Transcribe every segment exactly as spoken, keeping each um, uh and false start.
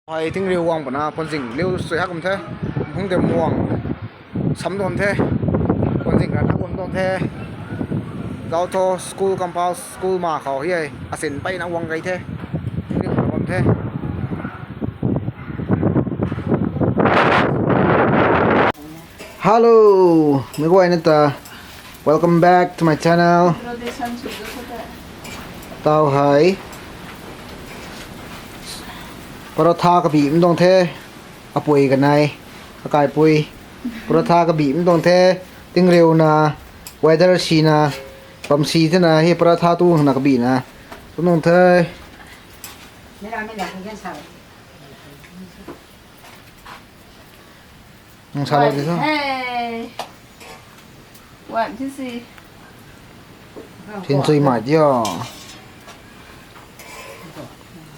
Hei tingriu guang puna puanzing liu sui hak kum the. Hung de muang sam don the. Puanzing ran hak kum don the. Zau tho school compound school ma khou hi hei. Asin peyna guang gei the. Tingriu na bam the. Hello, mei guayna ta. Welcome back to my channel. Introduction sw du khou te. Tau hei. Paratha kabi mdong the. Apui kanei. Akaipui. Paratha kabi mdong the. Tingriuna. Weather sina. Bam si thena hi paratha tu na kabina. Tunung the. Nang sa lo di so. Hey. What do you see? Thin chui mai dio.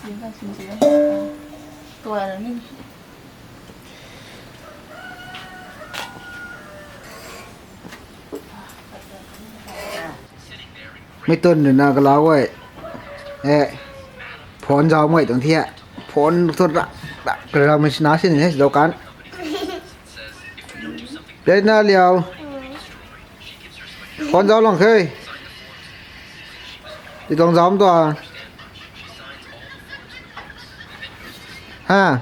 Thin chui mai dio. Tua ni. Mi tun rui na kalau e. Eh, phone zau mai tuang thia. Phone thu ra, ra, ra, mi sina sin he, zau kan. Dei na liau. Phone zau lang khe. Di tuang zau tua. Ha.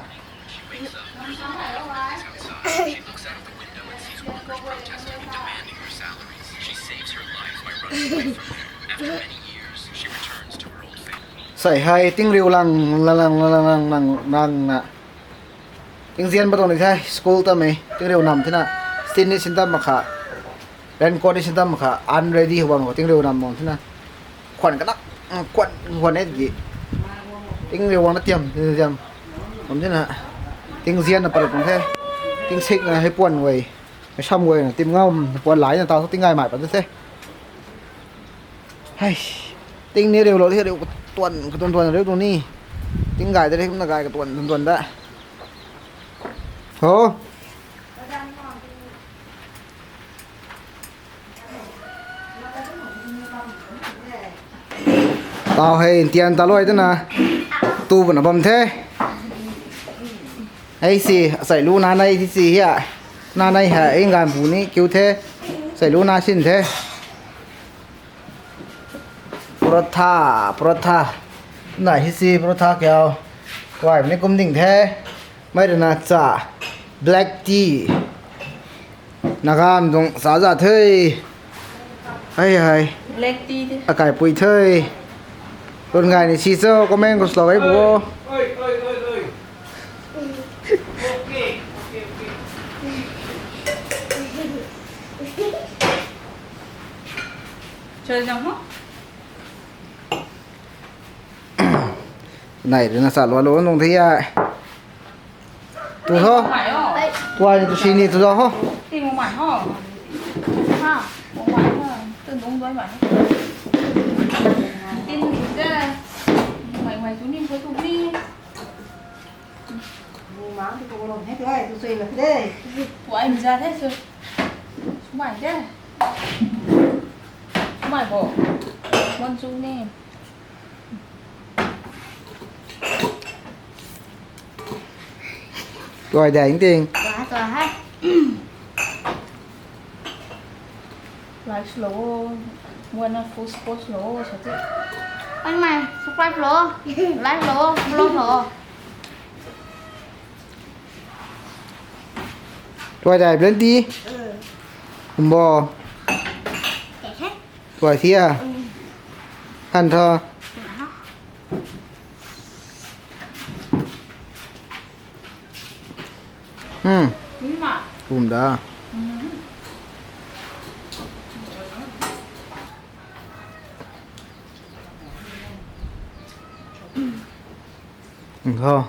Sei hei tingriu lang, lang, lang, lang, lang, lang, lang na. Tingzian ba tuang ni the, school ta mei, tingriu nam thina. Sin ni sin tam makha. Raincoat ni sin tam makha. Unready hou bam khou tingriu nam bam thina. Khwan kanak, khwan, khwan e ki. Tingriu guang na tiam, tiam, tiam. Bam thina. Tingzian na palat bam the. Tingsik na hei puan guay. Mei sam guay na tim ngam, puan lai na tau thu ting gay mai pat the. Hei, ting ni riu lo, riu katuan, katuan tuan riu tu ni. Ting gay de, riu na gay katuan, tuan tuan da. Ho. Tau hei, tian ta loi tana. Tu bana bam the. Hei si, asei lu na nai si hia. Na nai ha, ei ngan bu ni kiu the. Asei lu na sin the. Paratha, paratha. Nai hi si paratha kiu. Tuai ni kum ding the. Mei rui na cha. Black tea. Naga mdung sa za the. Hei hei. Black tea de. Akaipui the. Tun gay ni si cho, comment khou slow hei bu. Choi jang ho. Nai rui na sa lua lua nung the ya. Tu ho. Mai ho. Tuai ni tu si ni tu ho. Ti mu mai ho. Ha, mu mai ho. Tu nung doi mai ho. Tin ni de. Mai mai tu ni ko tu ni. Mu ma tu ko lo he tu ai tu sui la de. Tu ai mi za the su. Su mai de. Su mai bo. Mon su ni. Tuai dai ting. Tuai, tuai hai. Like lo, wana full support lo, sa ti. Ai mai, subscribe lo, like lo, follow lo. Tuai dai plenty. Kumbo. Tuai thia. Han tho. Hmm. Kum da. Tho.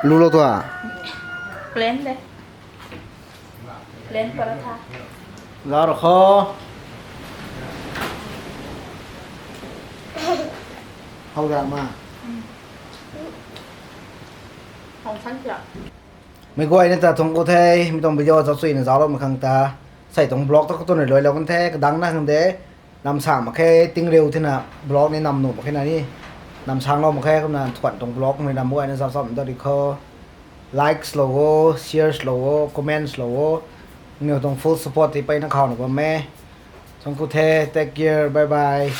Lu lo tua. Plain de. Plain paratha. Zau ro kho. Hau da ma. Hau san kya. Mei guay ni ta thung ko the, mi tuang video zau sui na zau lo ma khang ta. Sei tuang vlog ta ko tu na loi lo kan the, kadang na khang de. Nam sang mak khe, tingriu thina vlog ni nam nuh mak khe na ni. Nam sanglou mak khe, kumna thuan tuang vlog mei nam guayna zauc cham dat ri kho. Likes lou o, shares lou o, comments lou o. Niw tuang full support ti peyna khou na bam e. Thuanc ku the, take care, bye bye.